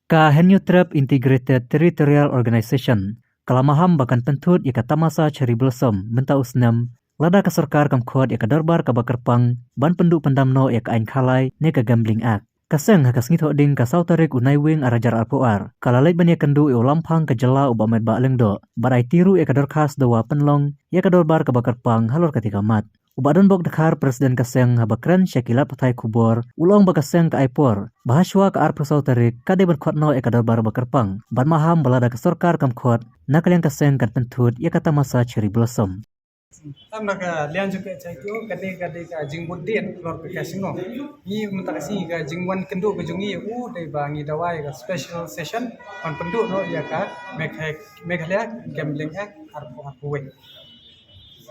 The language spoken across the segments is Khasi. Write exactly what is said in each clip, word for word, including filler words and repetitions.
Ka Hynñiewtrep Integrated Territorial Organization ka la maham ba kan pynthut ïa ka tamasa Cherry Blossom mynta u snem, lada ka sorkar kam khot ïa ka dorbar kaba kyrpang ban pynduh pyndam noh ïa ka aiñ khalai ne ka Gambling Act. Ka seng ha ka sngi Thohdieng ka saw tarik u Naiwieng ar hajar arphew ar ka la leit ban ïakynduh ïa u Lamphang ka jylla u Bah Metbah Lyngdoh bad aiti ruh ïa ka dorkhas dawa pynlong ïa ka dorbar kaba kyrpang halor katei ka mat. U Bah Donbok Dkhar, President ka seng, haba kren sha ki lad pathai khubor, u la ong ba ka seng ka ai por ba hashwa ka arphew saw tarik ka dei ban khot noh ïa ka dorbar ba kyrpang bad maham ba lada ka sorkar kam khot, na ka liang ka seng kan pynthut ïa ka tamasa Cherry Blossom. Tam na ka liang jong ka H I T O, ka dei, ka dei ka jingbud dien halor ka casino. Ngi mynta ka sngi ka jingwan kynduh ka jong ngi u dei ba ngi dawa ïa ka special session ban pynduh noh ïa ka Megha-, Meghalaya Gambling Act arphew arphew wei.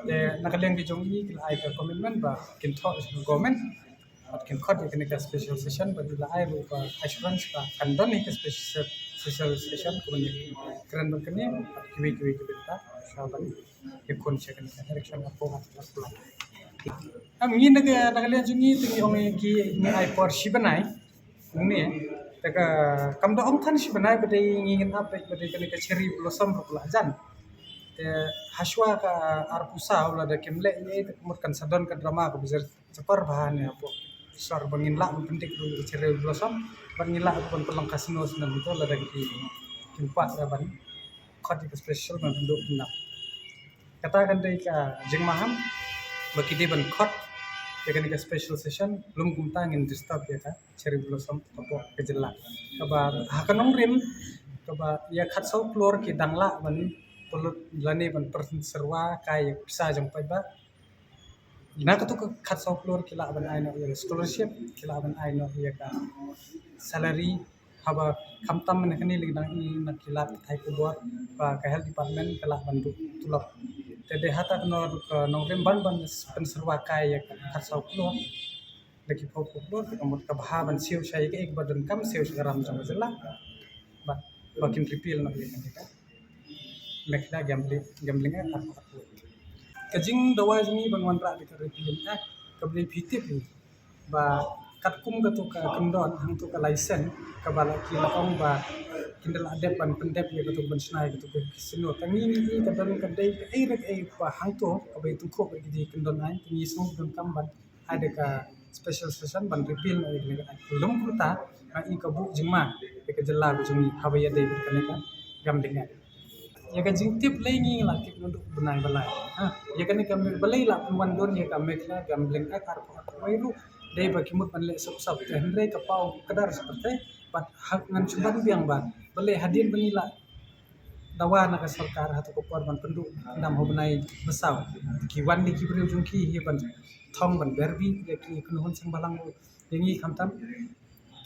Te na ka liang ka jong ngi ki la ai ka commitment ba kin thoh sha ka government bad kin khot ïa kane ka special session bad ki la ai ruh ka assurance ba kan don hi ka special, special session kumne kren bad kane bad kiwei kiwei ki bynta sha ban ïakhun sha kane ka election arphew arphew lai. Am ngi na ka, na ka liang jong ngi te ngi ong ki ngi ai por shi bnai. Ngi te ka kam da ong than shi bnai ba dei ngi ngin ap ba dei kane ka Cherry Blossom ruh la jan. Te hashwa ka arphew saw lada kim leh ïa te ka mut kan sa don ka drama kaba jer chapar bha ne hapoh sor ba ngin lah ban pyndik ruh ïa ka Cherry Blossom bad ngin lah ruh ban pynlong casino snem to lada ki kim kwah ban khot ïa ka special ban pynduh pyndam. Kata kan dei ka jingmaham ba ki dei ban khot ïa kane ka special session, lym kumta ngin disturb ïa ka Cherry Blossom hapoh ka jylla. Kaba ha ka nongrim kaba ïa khatsaw klur ki dang lah ban pynlut lane ban pynsyrwa kai ïa ka pisa jong paidbah. Na katu ka khatsaw klur ki lah ban ai noh ïa ka scholarship, ki lah ban ai noh ïa ka salary, haba khamtam na kane lei dang i na ki lad pathai khubor ba ka health department ka lah ban duh tulop. Te dei hata ka nor ka nongrim ban ban pynsyrwa kai ïa ka khatsaw klur. Da ki phew phew klur te ka mut ka bha ban siew sha ïa kaei kaba donkam siew sha ka ram jong ka jylla. Ba, ba kin repeal noh ïa kane ka Meghalaya Gambling, Gambling Act arphew arphew wei. Ka jingdawa jong ngi ban wanrah da ka Repeal Act kaba dei phi tip hi ba katkum katu ka kyndon hangtu ka license kaba la ki la ong ba kin da la dep ban pyndep ïa katu ban shna ïa katu ka casino. Te ngi ngi ka don ka dei kaei re kaei ba hangtu kaba ïatyngkhuh bad ki dei kyndon aiñ, te ngi sngew donkam ban ai da ka special session ban repeal noh ïa kane ka act. Lym kumta nga i ka buh jingma ïa ka jylla ka jong ngi haba ïadei bad kane ka Gambling Act. Ïa ka jingtip lei ngi la tip naduh bnai ba lai. Ha, ïa kane ka me-, balei la pynwan don ïa ka Meghalaya Gambling Act arphew arphew wei ruh dei ba ki mut ban leh sop sop te hynrei ka paw kdar sop te bad hak ngan shu ban biang ba balei hadien ba ngi la dawa na ka sorkar ha tu ka por ban pynduh pyndam ha u bnai ba saw. Ki wan da ki briew jong ki hi ban thong ban ber bih ïa ki kynhun seng bhalang ruh ïa ngi khamtam.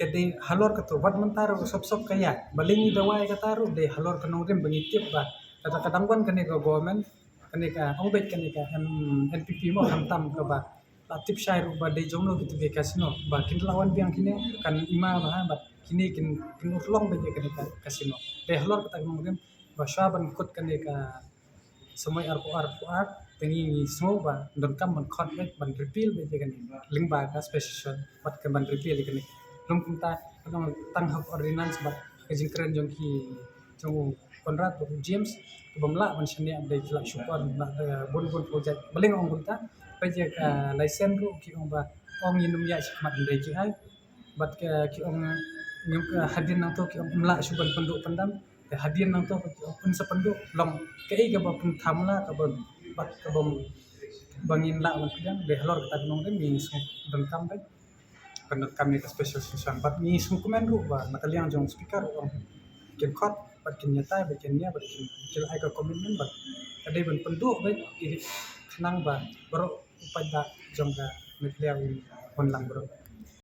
Te dei halor katu wat mynta ruh sop sop ka ïaid. Balei ngi dawa ïa kata ruh dei halor ka nongrim ba ngi tip ba kata ka dang wan kane ka government, kane ka ong beit kane ka M-, N P P mo khamtam kaba la tip shai ruh ba dei jong no kitu ki casino ba kin la wan biang kine kan ima ba ha ba kine kin, kin urlong ba ïa kane ka casino. Dei halor kata ka nongrim ba shuwa ban kut kane ka samoi arphew arphew ar te ngi ngi sngew ba donkam ban khot beit ban repeal beit ïa kane lyngba ka special session bad ka ban repeal ïa kane. Lym kumta ka dang tang ha ka ordinance bad ka jingkren jong ki jong u Conrad bad u James kaba ym lah ban shaniah dei ki la shukor ba bun bun project. Balei nga ong kumta? Ba ïa ka license ruh ki ong ba ong ïa nym ïa shi khmat dei ki ai. Bad ki, ki ong ngim, hadien nangto ki ong ym lah shu ban pynduh pyndam. Te hadien nangto ki ong pynsa pynduh long kaei kaba pyntham la kaba bad kaba ba ngin lah ban pynjam dei halor kata ka nongrim ngi sngew donkam dei. Kan donkam ïa ka special session bad ngi sngewkmen ruh ba na ka liang jong speaker ruh ong kin khot bad kin ïatai bad kin ïa bad kin, kin ai ka commitment bad ka dei ban pynduh bad ki khnang ba baroh u paidbah jong ka Meghalaya un wan lang baroh.